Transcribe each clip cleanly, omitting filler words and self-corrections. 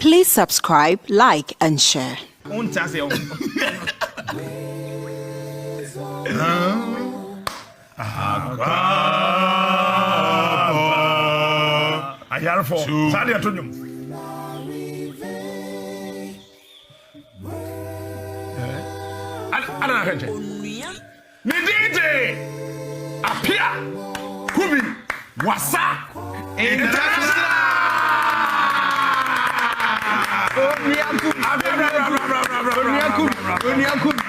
Please subscribe, like, and share. Wonte aseɛ wo. Ayarefo saa deɛ to nnwom. Ada na ahwɛ nkyɛn. Ne din de Apia Kubi Wasa International. Onua Kubi. Onua Kubi. Onua Kubi.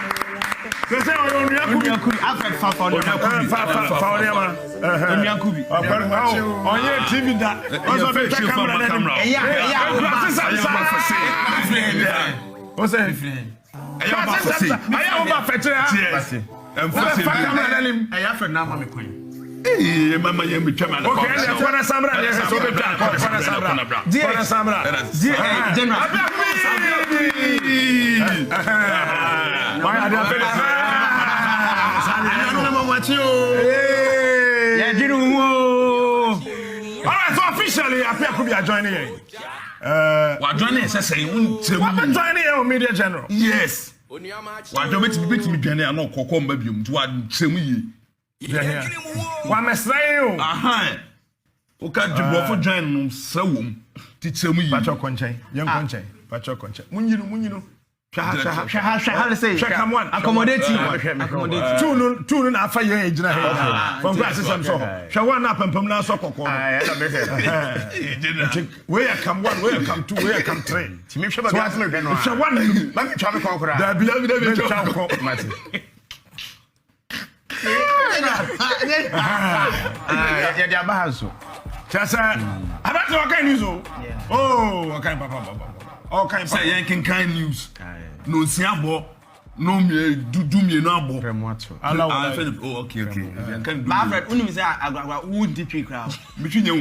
Sɛ sɛ ɔyɛ onua Kubi. Onua Kubi. Alfred fa fa onua Kubi. Fa fa fa onua ma. Onua Kubi. Ɔnyɛ TV da. Ɔsɔ bɛ twa kamera n'anim. Ɛyɛ ɛyɛ. Ɛkura sisan sa. Ɔsɛ. Ɛyɛ ɔba fɛse. Ɛyɛ ɔba fɛkyerɛ ha. Yes. Ɛnfɛse bi. Kamera n'anim. Ɛyɛ afɛ n'ama mi kwan. Ee mama yɛn mi twɛ ma ne kɔ. Okay, ɛnna kɔnɛ samra ne yɛ sɛ ɔbɛ twa kɔnɛ samra. Kɔnɛ samra. Di general. Why are they afɛ de sɛ? Yɛ diri wo. All right, so officially, Apia Kubi are joining yɛn. Wa join yɛn sɛ sɛ n kyerɛ mu. Wa bɛ join yɛn o media general. Yes. Wa join bɛtumi bɛtumi dwane ano kɔkɔ mba biom nti wa kyerɛ mu yie. Wa mɛsrɛ yɛn o. Ahan. Woka dwebɔfo join no srɛ wɔm ti kyerɛ mu yie. Pakyɛ kɔ nkyɛn yɛn kɔ nkyɛn pakyɛ kɔ nkyɛn munyi no munyi no. Hwɛ ha hwɛ ha hwɛ ha hwɛ ha sɛ hwɛ kam one accommodate you accommodate two no two no na afa yɛn egyina ha yi fɔnkɔ asesɛm sɔ hɔ hwɛ one na apampam na asɔ kɔkɔɔ no nti wei yɛ kam one wei yɛ kam two wei yɛ kam three tìmi hwɛ baabi asem hwɛ no a hwɛ one no ma mi twa mi kɔn koraa dabi dabi dabi twa kɔ mate yɛde aba ha nso kyerɛ sɛ abɛte ɔkan news o oh ɔkan papa papa ɔkan papa sɛ yɛn kenkan news na osia bɔ no mie du du mmienu abɔ prɛmo ato ala wɔ oh okay okay yɛn kan du Alfred wonim sɛ agoragora wo nti twi koraa metwi nyɛ wo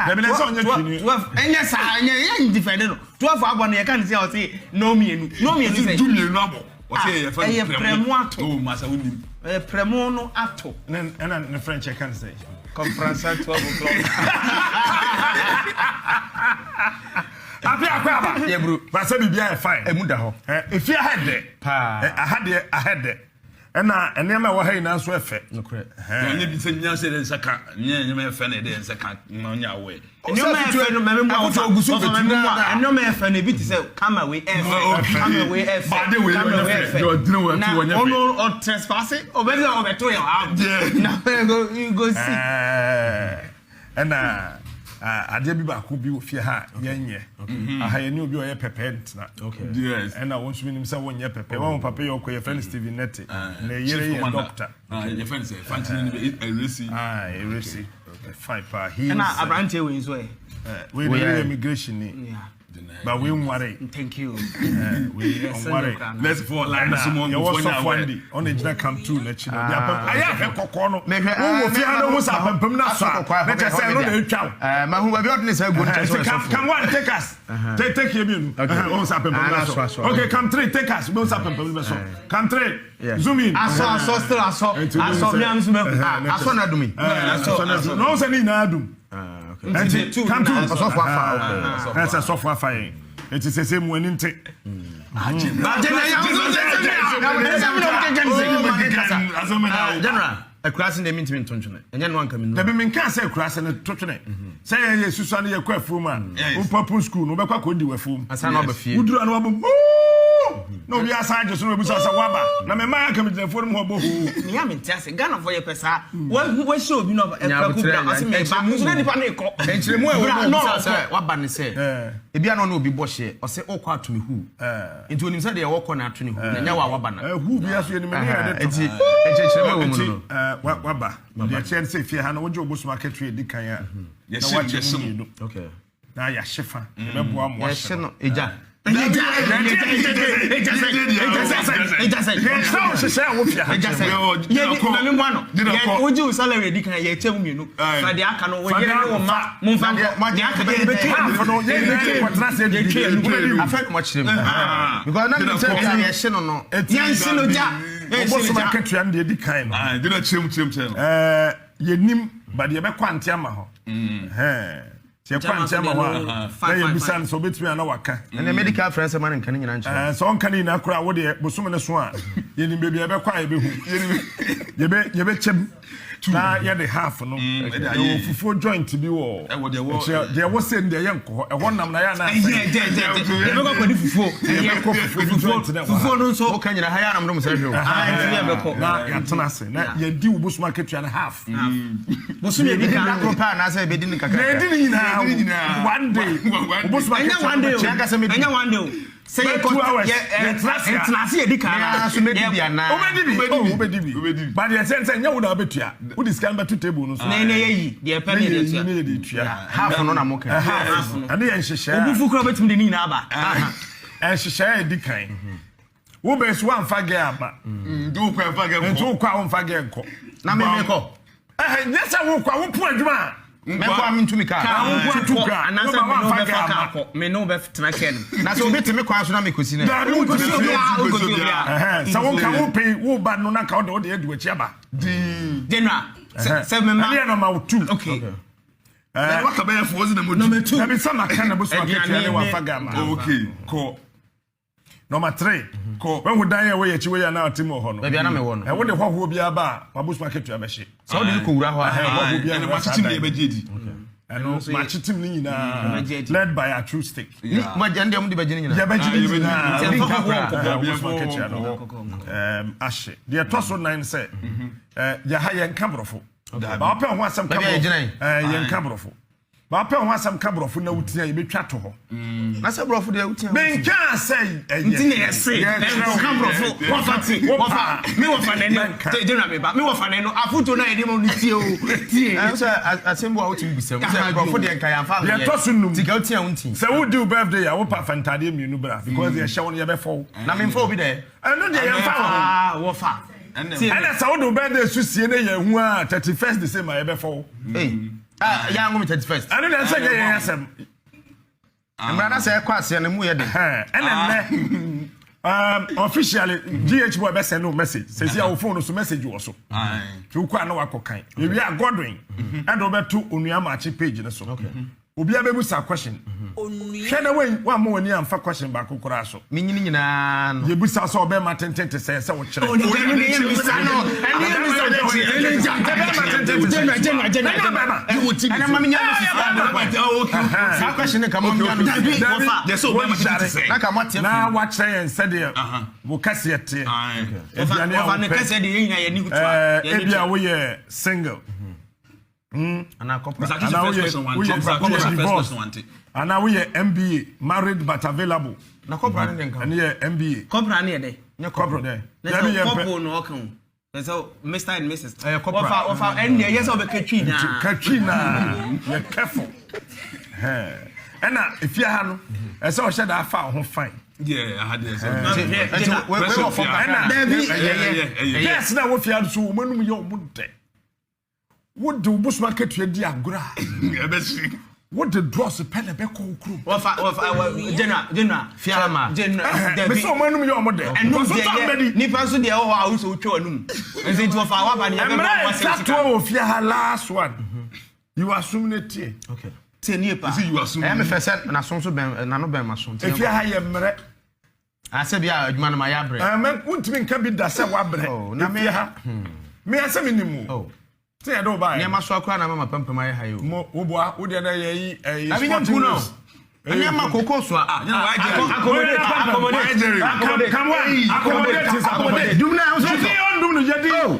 dabi na sɛ ɔnyɛ twi ni ɛnyɛ saa ɛnyɛ yɛ ndifɛnde no 12 abɔ no yɛka ne sɛ ɔse no mmienu no mmienu sɛ du mmienu abɔ ɔse yɛ fɛ ɛyɛ prɛmo ato oh masa wonim ɛyɛ prɛmo no ato ɛna ne French ɛka ne sɛ conference 12 o'clock ape akɔ aba yɛburu basɛ biribi ayɛ fine ɛmu da hɔ efie ha dɛ paa aha deɛ aha dɛ ɛna nneɛma ɛwɔ ha nyinaa nso ɛfɛ. Nokorɛ. Ɛnyɛ bi sɛ nyɛ sɛ nsa ka nyɛ nneɛma ɛfɛ na ɛde nsa ka na ɔnyɛ awɛ. Nneɛma ɛfɛ no mɛmi mu a ɔfa ɔfa mɛmi mu a nneɛma ɛfɛ no ebi ti sɛ kama wei ɛfɛ kama wei ɛfɛ kama wei ɛfɛ na ɔno ɔtrespass ɔbɛ sɛ ɔbɛto yɛ ha na you go see. Ɛna adeɛ bi baako bi wɔ fie ha yɛnyɛ aha yɛne obi ɔyɛ pɛpɛ ntena ɛna wɔn nso menim sɛ wonyɛ pɛpɛ wɔn papa yɛ ɔkɔ yɛfrɛ no Stephen Nete na yere yɛ doctor yɛfrɛ no sɛ fantini no ɛresi ɛresi fine paa ɛna aberanteɛ wei nso ɛ wei de yɛ immigration ni ba wei nware thank you wei ɔnware let's for line so mo yɛwɔ sɔfo andi ɔna gyina camp two n'akyi no ɔde apam ayɛ ahwɛ kɔkɔɔ no wowɔ fie ha no ho sɛ apampam no asɔ a na kyerɛ sɛ ɛno na ɛtwa wo mahu baabi ɔde ne sɛ agu no kyerɛ sɛ sɔfo cam one take us take take yɛ mmienu wɔn sɛ apampam no asɔ okay cam three take us wɔn sɛ apampam no bɛsɔ cam three zoom in asɔ asɔ still asɔ asɔ mi amusu mɛ asɔ na dum yi asɔ na dum na wɔn sɛ ne nyinaa dum nti cam two ɔsɔfo afa ɛsɛ sɔfo afa yɛn nti sɛ mu ani nte. General, akurase na mintimi nto ntwene. Ɛnyɛ no anka minu. Dabi menka sɛ akurase no to twene. Sɛ yɛn yɛ susua no yɛkɔ afuom a, wopapo school no wobɛkɔ akɔdi w'afuom. Ansa na waba fie. Woduru a na wabɔ hoo! Na obi asan agye so na wabisa sɛ waba. Na me mmaa anka megyina afuo no mu hɔ bɔ hoo. Mea mente ase. Ghanafoɔ yɛpɛ saa. Wahyia obi na ɔba kwaku bra ɔse meba. Nso na nipa no rekɔ. Nkyerɛmu a ɛwɔ mu a ɔbisa sɛ waba ne sɛ, ebia na ɔne obi bɔ hyeɛ, ɔse wokɔ ato me huu. Nti onim sɛ deɛ wɔkɔ na ato ne hu, na ɛnyɛ wo a waba na. Hu bia so yɛnim ne yɛde to. Nti nkyerɛkyerɛmu a ɛwɔ mu no no. Nti waba. Deɛ ɛkyerɛ ne sɛ fie ha no wogye wo bosom akatua ɛdi kan a, na wakyɛ mu mmienu. Na yɛahye fa. Yɛbɛboa mo ahye no. Egya. Wogye wo salary adi kan yɛkyɛ mu mmienu fa deɛ aka no wo yere ne wo mma momfa nkɔ deɛ aka yɛbɛtwa afɛ no mɔkyerɛ mu because na menim sɛ bia yɛhye no no yɛnhye no gya wobɔsom akatua no deɛ ɛdi kan no yɛnim ba deɛ ɛbɛkɔ ante ama hɔ. Nti yɛkɔ ankyɛn ma hɔ a, na yɛbisa no sɛ ɔbɛtumi a na waka. Ɛnna medical frɛ sɛ ma no nka ne nyinaa nkyerɛ. Sɛ ɔnka ne nyinaa koraa wo deɛ bosome no so a, yɛnim baabi a yɛbɛkɔ a yɛbɛhu. Yɛbɛ yɛbɛkyɛm na yɛde half no. Yɛwɔ fufuo joint bi wɔ akyire deɛ ɛwɔ sɛ deɛ yɛnkɔ hɔ ɛhɔ nam na yɛ anaa sɛ. Yɛbɛkɔ akɔdi fufuo. Yɛbɛkɔ fufuo joint na ɛwɔ ha. Fufuo no nso. Woka nyina ha yɛ anam nom sɛ hwɛ o. Na yɛatena ase na yɛdi wo bosom akatua no half. Bosome Yɛdi da koro pɛ anaasɛ yɛbɛdi no kakra? Na yɛdi ne nyinaa one day. Obosom Ɛnyɛ one day o. Ɛnyɛ one day o. Sɛ yɛ kɔ yɛ ntena ase yɛ di kan na. So mɛdi bi anaa? Wobɛdi bi. Oh wobɛdi bi. But deɛ ɛsɛ sɛ nyɛ wo na wobɛtua. Wode sika no bɛto table no so. Na ɛna yɛyi deɛ ɛpɛ ne yɛde tua. Ne yɛde tua. Half no na mo ka. Half no. Ɛne yɛ nhyehyɛɛ. Obufu kura wobɛtumi de ne nyinaa aba. Nhyehyɛɛ a ɛdi kan. Wo bɛ so wamfa gɛ ama. Nti wokɔ ɛmfa gɛ nkɔ. Nti wokɔ a womfa gɛ nkɔ. Na me mekɔ. Ɛhɛ nyɛ sɛ wokɔ a wopo adwuma a. Mɛkɔ a mentumi kaa. Kaa wo nko Tu kaa. Anaasɛ Woma me ne wo wamfa gɛ bɛfa kaa ama. kɔ. Me ne wo bɛtena kaa no mu. Na sɛ obi te me kwan so na mekɔsi no ɛ? Daabi wonkɔsi Wonkɔsi obiara. obiara, wonkɔsi obiara. Ɛhɛn sɛ wonka wo pɛ wo ba no na nka wode wode adi w'akyi aba. General, sɛ sɛ mema. Ɛne yɛ nɔma wo tu. Okay. Ɛɛ waka bɛyɛ fo ɔsi na mo tu. Number 2. Dabi sɛ maka na bosom akatua ne wamfa gɛ ama. Okay kɔ. Nɔma tre, Kɔ. Wahu dan a ɛwɔ yɛn akyi wei a na ɔte mu wɔ hɔ no? Baabi a na mewɔ no. Ɛ, wode hɔhoɔ biara ba a, w'abosom akatua bɛhye. Sɛ wode no kɔwura hɔ a. Ɛhɛn, hɔhoɔ biara Ɛno wura saa makyekyem dan deɛ no. ɛbɛgye adi. Ɛno, makyekyem ne nyinaa. Ɛbɛgye adi. Led by a true stick. Ne, mo agya no deɛ mode bɛgye ne nyinaa. Yɛbɛgye ne Ah, yɛbɛgye nyinaa. ne Nti ɛmfa hɔhoɔ koraa. nkɔ. Ɛhɛn, Dabi, wabosom ɛmfa akatua no. hɔhoɔ Ɛɛm, ahye. Deɛ ɛtɔ so nan sɛ, ɛɛ, yɛha yɛnka borɔfo. Dabi. Ba wopɛ ho asɛm ka Baabi a borɔfo. yɛgyina yi. Ɛɛ, yɛnka borɔfo. Wapɛ ho asɛm ka borɔfo na wotia yɛbɛtwa to hɔ. Na sɛ borɔfo deɛ wotia. Menkaa sɛ ɛyɛ. Nti na yɛse ɛnkɔka borɔfo wɔfa ti wɔfa me wɔfa n'ani gyina me ba me wɔfa n'ani afotuo na yɛde ma no tie o tie. Ɛn sɛ asɛm bi a wotumi bisa mu sɛ borɔfo deɛ nka yɛnfa Deɛ ɛtɔ so num. Ti ka wotia wo nti. Sɛ wodi wo birthday a wopa fa ntaadeɛ mmienu bra because yɛhyɛ wo no yɛbɛfɔ wo. Na memfa obi dɛ. Ɛno deɛ yɛmfa wo ho. Wɔfa. Ɛna sɛ wode wo birthday so sie ne yɛn hu a 31st December yɛbɛfɔ wo. Ah, yɛn ango mi 31st. Ɛno deɛ sɛ nyɛ yɛn asɛm. Mmara na sɛ ɛkɔ aseɛ no mu yɛ den. Ɛna nnɛ officially GH boy bɛ send no message. Sɛsi a wo phone so message wɔ so. Nti wokɔ a na wakɔ kan. Ewie a Godwin ɛde wobɛto onua maakye page no so. Obiara bɛbusa question. Hwɛ na wamma w'ani amfa question baako koraa so. Menyini nyinaa no. Yɛbusa sɛ ɔbɛma tenten te sɛ sɛ wokyerɛ. Na wakyerɛ yɛn sɛdeɛ wo kɛseɛ teɛ. Aduane a wopɛ. Ebia woyɛ single. Anaa corporal. Anaa woyɛ woyɛ woyɛ divorce. Anaa woyɛ MBA married but available. Na corporal ne deɛ nka. Ɛne yɛ MBA. Corporal ne yɛ dɛ. Nyɛ corporal dɛ. Na sɛ corporal na ɔka o. Na sɛ Mr and Mrs. Ɛyɛ corporal. Wɔfa wɔfa ɛne deɛ yɛ sɛ ɔbɛka twi naa. Ka twi naa yɛ careful. Ɛna efie ha no ɛsɛ ɔhyɛ da afa ho fine. Ɛna ɛyɛ. Nurse na wɔ fie ha so wɔn anum yɛ wɔn dɛ. Wode wo bosom akatua di agorɔ a, wode drɔs pɛ na ɛbɛkɔ wo kurom. Wɔfa wɔfa general general. Fiama. General dabi. Mesi wɔn anum yɛ wɔn dɛ. Ɛnum deɛ yɛ nipa nso deɛ ɛwɔ hɔ a wosɔ wotwa wɔn anum. Nti nti wɔfa waba ne yɛ bɛ bɔ wɔn asɛm sika. Mmerɛ ɛtwa toɔ wɔ fie ha last one. You assume ne tie. Okay. Tie nie pa. You assume. Ɛyɛ mi fɛ sɛ n'aso nso bɛn n'ano bɛn ma so. Efie ha yɛ mmerɛ. Asɛ bi a adwuma no ma yɛ abrɛ. Ɛmɛ wontumi nka bi da sɛ wabrɛ. Oh, na me Efie ha. Me asɛ me nim o. Oh. Sɛ yɛde wo baeɛ. Nneɛma so akora na mama pampam ayɛ ha yi o. Mo wo boa wo deɛ na yɛ yi ɛyɛ Abi nyɛ sporting mpu no. ways. Nneɛma koko so a. Accommodate accommodate accommodate. Come on accommodate is accommodate. Dum na ahosuo Yɛdi ɔndum no yɛdi.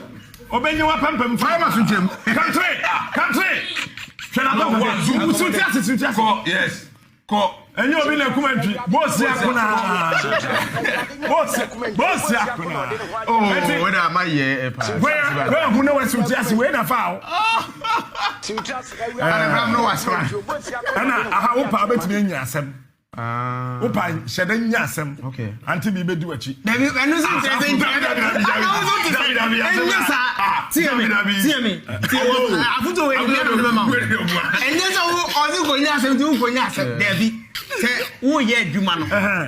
Ɔbɛnye wa pampam. Fire ma so nkyɛm. Country country. Hwɛ na pampam. Suti ase suti ase. Kɔ yes. Kɔ. Ɛnyɛ obi na ɛkum antwi. Boosi akona. Boosi boosi akona. Oh, wei na ama yɛ paa. Wei wei hu na wasi ti ase wei na fa o. Ɛna no wasi wa. Ɛna aha wo paa betumi anya asɛm. Wo paa hyɛ dɛ nya asɛm. Okay. Ante bi bedi w'akyi. Dabi ɛnu sɛ nkyɛn sɛ nkyɛn ɛna wo so te sɛ ɛnyɛ saa tie mi tie mi tie wɔ afutuo wei ni ɛna ɔde ma wo ɛnyɛ sɛ wo ɔsi ko nya asɛm ti wo ko nya asɛm dabi sɛ wo yɛ adwuma no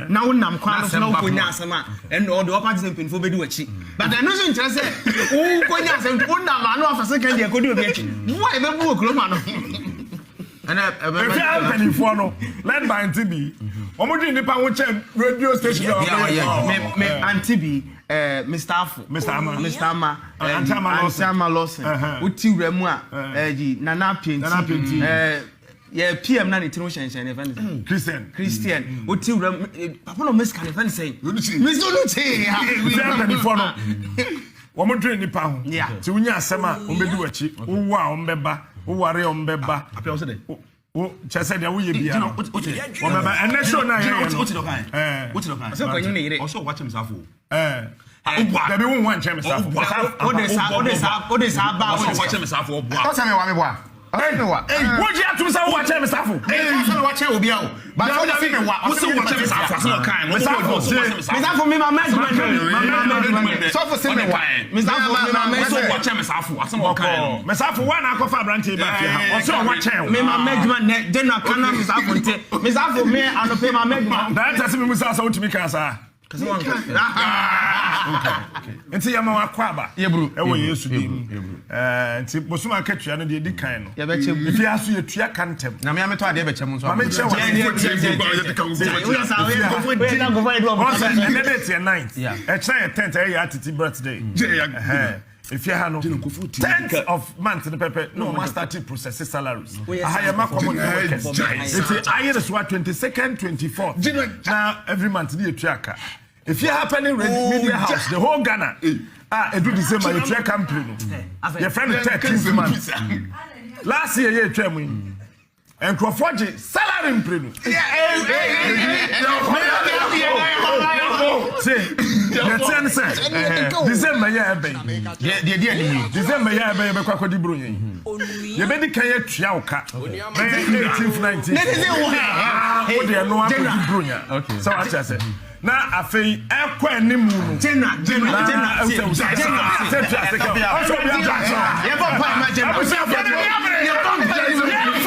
na wo nam kwan no so na wo ko nya asɛm a ɛna ɔde ɔpa te sɛ mpanyinfoɔ bɛdi w'akyi but ɛno nso nkyerɛ sɛ wo ko nya asɛm wo nam ano afa so kan deɛ kɔdi obi akyi wo a yɛbɛbu wɔ kurom ano. Efi a mpanimfoɔ no led by Aunty B. Wɔn dwen nipa ho kyɛn radio station bi a wɔbɛyɛ. Me me Aunty B, eh, Mr. Afo. Mr. Ama. Mr. Ama. Aunty Ama Lawson. Aunty Ama Lawson. Woti wura mu a, eh, Nana Appianti. Nana Appianti. Eh, yɛ PM na ne tiri ho hyɛnhyɛn ne fɛn sɛ. Christian. Christian. Woti wura mu, papa na ɔmɛ sika ne fɛn sɛ. Mr. Oluchi. Efi a mpanimfoɔ no wɔn dwen nipa ho. Ti wonya asɛm a wɔn bɛdi w'akyi. Wowɔ a wɔn bɛba. Woware a wɔn bɛba. Wo kyɛ sɛ deɛ woyɛ bia no wɔn bɛba. Ɛnɛ show na yɛyɛ no. Ɔsɛ ɔkɔnyim ne yere. Ɔsɛ ɔwakyɛ me saafo. Dabi wo nwa nkyɛn me saafo. Wode saa ba. Ɔsɛ ɔwakyɛ me saafo ɔboa. Ɔsɛ me wa me boa. Ɔsɛ me wa. Wogye atum sɛ wo wakyɛ me saafo. Ɔsɛ me wakyɛ obi a o. But ɔsɛ me wa. Ɔsɛ wakyɛ me saafo asɛm ɔkan. Me saafo. Me saafo me ma mɛ adwuma nɛ. Sɔfo se me wa. Me saafo me ma mɛ. Ɔsɛ wakyɛ me saafo asɛm ɔkan. Me saafo wa na akɔfa aberante ba fie ha. Ɔsɛ ɔwakyɛ o. Me ma mɛ adwuma nɛ. General kana me saafo nte. Me saafo me anɔpɛ ma mɛ adwuma. Director sɛ me mu sa sɛ wotumi ka saa. Nti yɛma wakɔ aba ɛwɔ Yesu din mu. Nti bosom akatua no deɛ ɛdi kan no. Efi aso yɛtua ka ntɛm. Na me ametɔ adeɛ bɛkyɛ mu nso. Maame nkyɛn wɔ ɔsɛ ɛnɛ date yɛ 9th. Ɛkyerɛ yɛ 10th ɛyɛ yɛ atiti birthday. Efie ha no 10th of month no pɛpɛ na wɔn start process salaries. Aha yɛ ma common workers. Nti ayere so a 22nd 24th na every month ne yɛtua ka. Efie ha pɛ ne media house the whole Ghana a edu December yɛtua company no. Yɛfrɛ no 13th month. Last year yɛ etwa mu yi. Nkurɔfoɔ gye salary mprenu. Se deɛ ne sɛ December yɛ ɛbɛn. Deɛ di anim yi. December yɛ ɛbɛn yɛbɛkɔ akɔdi buro yɛn. Yɛbɛdi kan atua wo ka. Bɛyɛ 18th 19th. Wo deɛ no akɔdi buro nya. Sɛ wate ase. Na afei ɛkɔ anim no. General general general general. Sɛ tua se ka. Ɔsɛ obi ato akyerɛ. Yɛbɔ mpa ma general. Abusuafoɔ de ni abere. Yɛbɔ mpa.